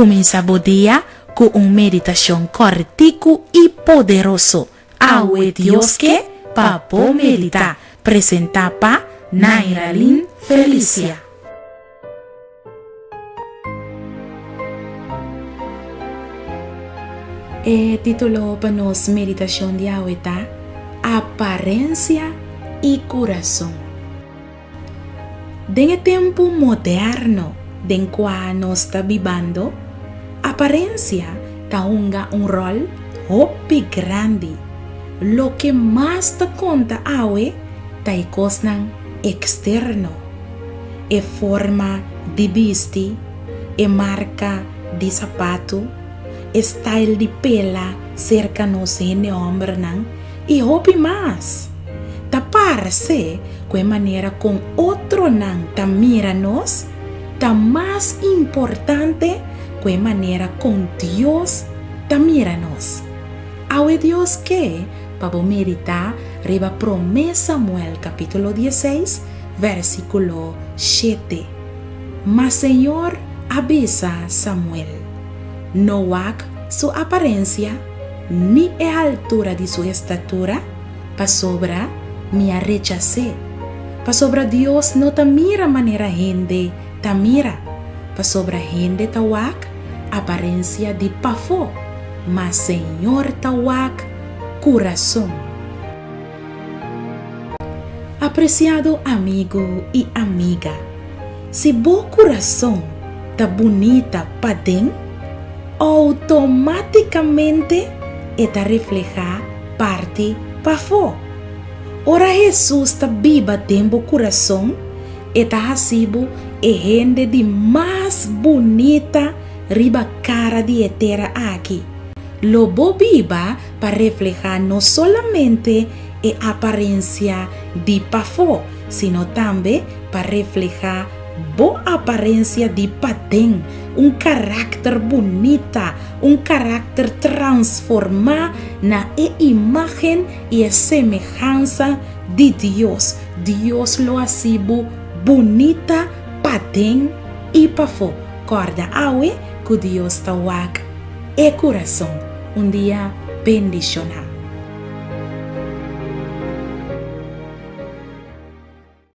Kuminsá bo dia ku un meditashon kòrtiku i poderoso. Awe Dios ke pa bo meditá. Presentá pa Nairalyn Felicia. E título pa nos meditashon di awe ta Aparensia i Kurason. Den e tempu moderno den kua nos ta bibando, aparensia ta hunga un ròl hopi grandi. Loke mas ta konta awe ta e kosnan eksterno, e forma di bisti, e marka di sapatu, e style di pela serka nos hende hòmbernan i hopi mas. Ta parse ku e manera kon otronan ta mira nos ta mas importante ku e manera kon Dios ta mira nos. Awe Dios ke pa bo meditá riba Promé Samuel kapítulo dieseis, vèrsikulo shete. Ma señor a bisa Samuel, No wak su aparensia ni e haltura di su estatura, pasobra mi a rechas'é. Pasobra Dios no ta mira manera hende ta mira, pasobra hende ta wak aparensia di pafó, ma Señor ta wak kurason. Apresiado amigu i amiga, si bo kurason ta bunita paden, outomátikamente e ta reflehá parti pafó. Ora Hesus ta biba den bo kurason, e ta hasi bo e hende di mas bunita riba kara di e tera aki. Lo bo biba pa reflehá no solamente e aparensia di pafó, sino tambe pa reflehá bo aparensia di paden, un karakter bunita, un karakter transformá na e imágen i e semehansa di Dios. Dios lo hasi bo bunita paden i pafó. Kòrda awe ku Dios ta wak e kurason. Un dia bendishoná.